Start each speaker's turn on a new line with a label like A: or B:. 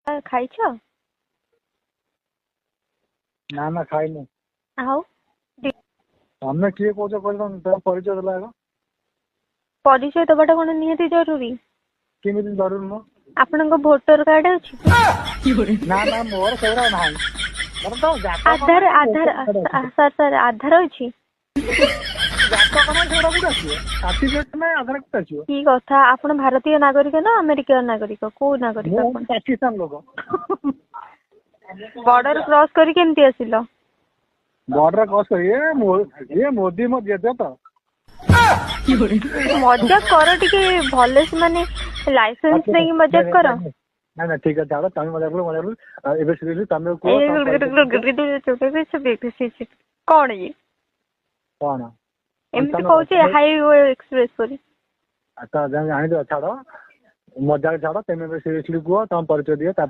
A: ଖାଇଛ?
B: ନା ନା, ଖାଇନି।
A: ଆଉ
B: ତମେ କିଏ କହୁଛ କହିଲ, ତମ ପରିଚୟ ଦେଲା ଆଗ।
A: ପରିଚୟ ଦବାଟା କଣ ନିହାତି ଜରୁରୀ?
B: କେମିତି ଜରୁରୀ ନୁହଁ?
A: ଆପଣଙ୍କ ଭୋଟର କାର୍ଡ ଅଛି?
B: ନା ନା, ମୋର ସେଗୁଡା ନାହିଁ। ମୋର ତ ଜାତକ
A: ଆଧାର
B: ନାହିଁ,
A: ଆଧାର
B: ଭୋଟର କାର୍ଡ ଅଛି।
A: ସାର୍ ସାର୍, ଆଧାର ଅଛି?
B: ଜାତକ ନାହିଁ, ସେଗୁଡା କୋଉଠି ଆସିବ? ସାର୍ଟିଫିକେଟ ନାହିଁ, ଆଧାର କୋଉଠି ଆସିବ?
A: କି କଥା! ଆପଣ ଭାରତୀୟ ନାଗରିକ ନା ଆମେରିକାର ନାଗରିକ? କୋଉ ନାଗରିକ
B: ମୁଁ
A: ଆପଣ?
B: ପାକିସ୍ତାନ ଲୋକ।
A: ବର୍ଡର କ୍ରସ କରି କେମିତି ଆସିଲ?
B: ବର୍ଡର କ୍ରସ କରି ଏ ମୋଦି ମୋ ଜେଜେ ତ।
A: ମଜାକ କର ଟିକେ ଭଲସେ, ମାନେ ଲାଇସେନ୍ସ ନେଇକି ମଜାକ କର।
B: ନା ନା, ଠିକ ଅଛି, ଛାଡ। ତମେ ମଜା କଲ, ମଜା କଲ। ଏବେ ସିରିୟସଲି ତମେ କୁହ, ତମ ପରିଚୟ ଦିଅ।
A: କଣ ଇଏ?
B: କଣ?
A: ଏମିତି
B: ତମେ
A: କହୁଛି ହାଇୱେ ଏକ୍ସପ୍ରେସ ପରି।
B: ତ ଜାଣିଦିଅ, ଛାଡ, ମଜାକ ଛାଡ। ତମେ ଏବେ ସିରିୟସଲି କୁହ, ତମ ପରିଚୟ ଦିଅ, ତାପରେ।